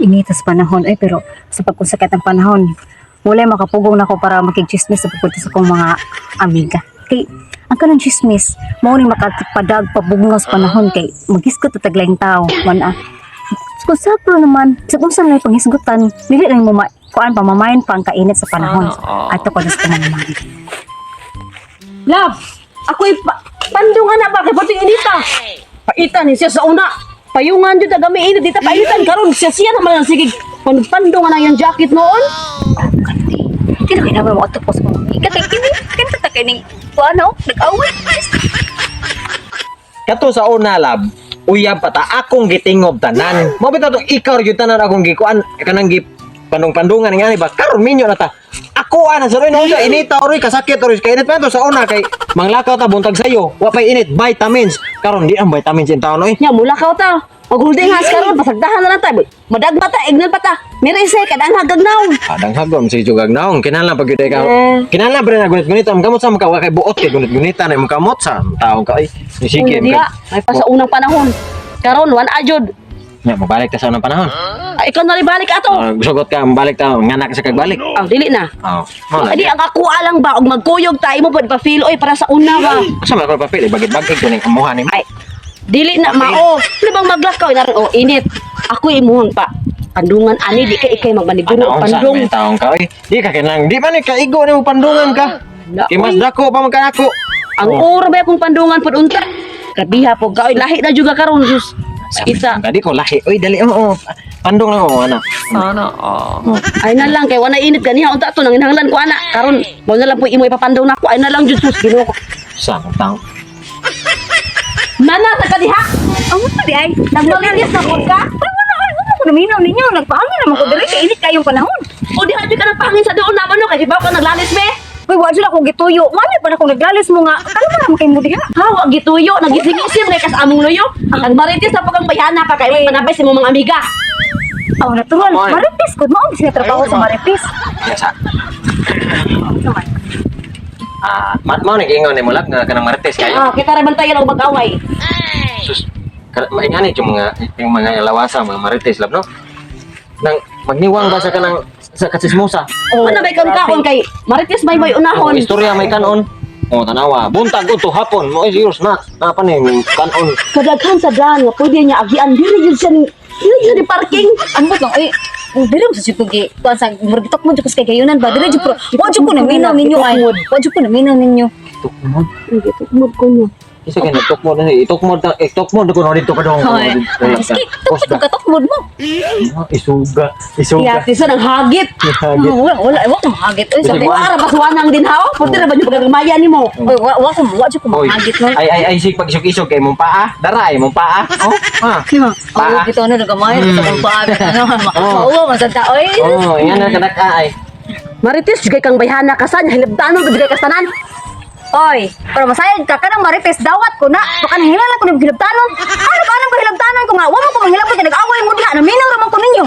Init sa panahon ay, pero sa pagkusakit ang panahon, walay makapugong nako para makigchismis sa pagpunta sa kong mga amiga. Kay ang kanang chismis, mao ni makapadag pabugnaw sa panahon kay magisgot ta taglaing tao man ah. Kung sakto naman, sa kung saan may panghisgutan, dili lang mo kuan pa mamayan pa ang kainit sa panahon. Ato ko na sa mga mami. Love, ako'y pandungan na ba kay pati inita. Paitan ni siya sa una. Payungan jud ta gami init dita painitan karon siya siya naman ang sige pandungan na yung jacket noon. Di na kailangan mo ato ko sa mga amiga. Kay kini, kinta ta kay ning kuan oh, nag-away. Kato sa una, lab, uyab pa ta akong gitingob tanan. Mao bitaw tong ikaw ra gyud tanan akong gikuan kanang gi pandung-pandungan nga ni ba karon minyo na ta. Ako ana sa roy no sa inita oroy kasakit oroy kay init pa to sa una kay manglakaw ta buntag sayo. Wa pay init vitamins. Karon di ang vitamins in taon oy. Nya mula ka ta. Mag-holding hands karon pasagdahan na lang ta. Madagma ta, ignan pa ta. Mirisay kadang hagagnaw. Adang hagom si jugag naong kinahanglan pag gyud ka. Eh. Kinahanglan pa rin na gunit-gunit ang gamot sa maka kay buot kay gunit-gunitan ay mong kamot sa taong ka ay. Sige. Una diha, may pa sa unang panahon. Karon wan ajud. Nya mabalik ta sa unang panahon. Ay, ikaw na balik ato. Ah, sugot ka mabalik ta nganak sa kagbalik. Ang dili na. Oh, mao na. Adi ang ako alang ba og magkuyog ta imo pud pa feel oy para sa una ba. Asa man ako papel, bagit-bagit ko ning amuhan ni. Ay, dili na mao. Ano bang maglakaw na oh init. Ako imuhon pa. Pandungan ani di kay ikay magmaniguro og Ano sa pandung. may taong ka oy. Di ka kinahanglan, di man ni kaigo nimo pandungan ka. Na, Kay mas oy. dako pa man kanako. Ang ora ba akong pandungan pud unta. Grabiha po ka oy lahi na juga karon sus. Kita. Dali ko lahi. Oy, dali oo. Pandong lang ko ana. Ay na lang kay wala init ganiha unta to nanginahanglan ko ana. Karon mo na lang po imo ipapandong nako. Ay na lang jud sus Ginoo ko. Sa akong taong. Nana sa kadiha. Ang mo di ay. Nagmalinis na pud ka. Ay, wala, ay, wala ko naminaw ninyo. Nagpahangin naman ko diri kay init kayong panahon. O diha jud ka nagpahangin sa doon naman no kay di ba ka naglalis be? Uy, wa jud akong gituyo. Mali pa na akong naglalis mo nga. Kalma naman kay mo diha. Ha, wa gituyo, nagising-isip kay kas among luyo. Ang marites na pag ang bayana ka kay manabay sa imong mga amiga. Oh, natural. Oy. Marites ko. Mao bisig trabaho sa Marites. Sa. Ano man? Ah, mao ni giingon ni mulak nga kanang Marites kayo. Ah, kita ra bantayan og mag-away. Sus. Maingani yung mga lawasa mga Marites lab no. Nang magniwang ba sa kanang sa katsismosa. Oh, ano ba ikaw kaon kay Marites may may unahon. Oh, istorya may kanon. Oh, tanawa. Buntag udto hapon. Mo is yours na. Napa ni kanon. Kadaghan sa daan nga pwede niya agian diri jud siya ni diri jud ni parking. Ambot lang ay. Oh, diri mo sa jud ko gi. Kuan sa murag gitok mo jud ko sa kagayunan ba diri jud pero wa jud ko naminaw ninyo ay. Wa jud ko naminaw ninyo. Tukmod. Gitukmod ko niya. Isa kay nagtukmod na itukmod ta itukmod ko no dito ka dong. Hoy. Sige, tukmod ko katukmod mo. Isuga, isuga. Yati sa nang hagit. Hagit. Oh, wala wala wa ko mahagit. Oy, sabi. Wa ra baswanang din haw. Pwede ra ba yung pagkagamayan nimo? Oy, wa ko wa jud ko Oy. mahagit no. Ay ay ay sig pag isog-isog kay mong paa. Dara ay mong paa. Oh. Ha. Oh, bitaw na nagamay sa kong paa. Ano, mauwa man sa ta. Oy. Oh, yan na kadaka ay. Marites jud kay kang bayhana ka sa hilabdanon jud kay kastanan. Oy, pero masayag ka kanang Marites dawat ko na. Baka nahilala ko ng hilabtanon. Ano ka anong kahilabtanon ko nga? Wa mo ko manghilabot kay nag-away mo diha. Naminaw ra man ko ninyo.